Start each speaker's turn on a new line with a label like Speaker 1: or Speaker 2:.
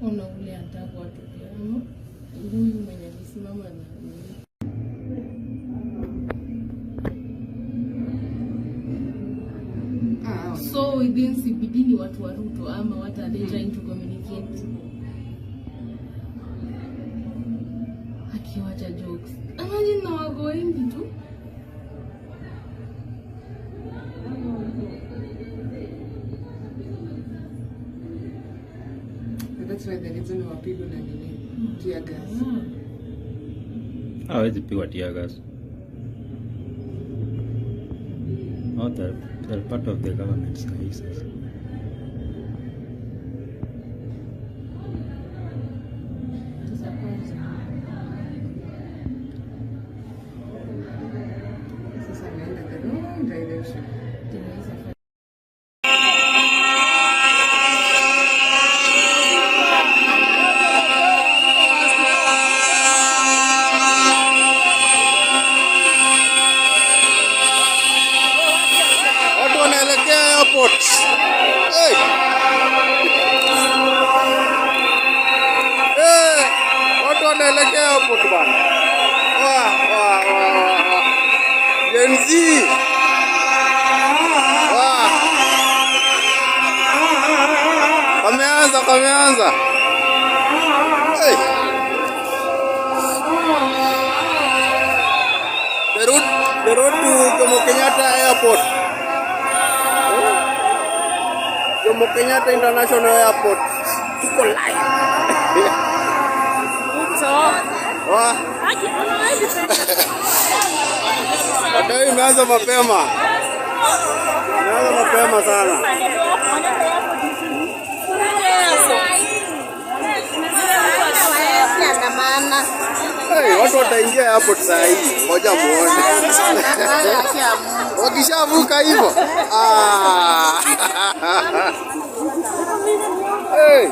Speaker 1: Ona ule anataka kuwatupia ama huyu mwenye alisimama na nini.
Speaker 2: Ah,
Speaker 1: So within CBD ni watu wa Ruto ama what are they trying to communicate? Akiwacha jokes. Imagine na wako wengi tu.
Speaker 2: That's why the reason wapigwa na nini, tear gas.
Speaker 3: Hawezi pigwa tear gas. Oh, they're part of the government sahi sasa.
Speaker 1: Sasa kwanza.
Speaker 2: Sasa ameenda the wrong direction.
Speaker 1: Tunaweza fanya.
Speaker 4: Watu wanaelekea airport. Hey. Hey, watu wanaelekea airport bana. Wa, wa, wa, wa, wa. Gen Z. Wa. Wameanza, wameanza. Hey. The road to Jomo Kenyatta Airport. Jomo Kenyatta International Airport. Tuko live. Wa. Wadau, imeanza mapema. Imeanza mapema sana. Hey, watu wataingia airport saa hii. Ngoja muone. Wakishavuka hivyo. Ah. Hey.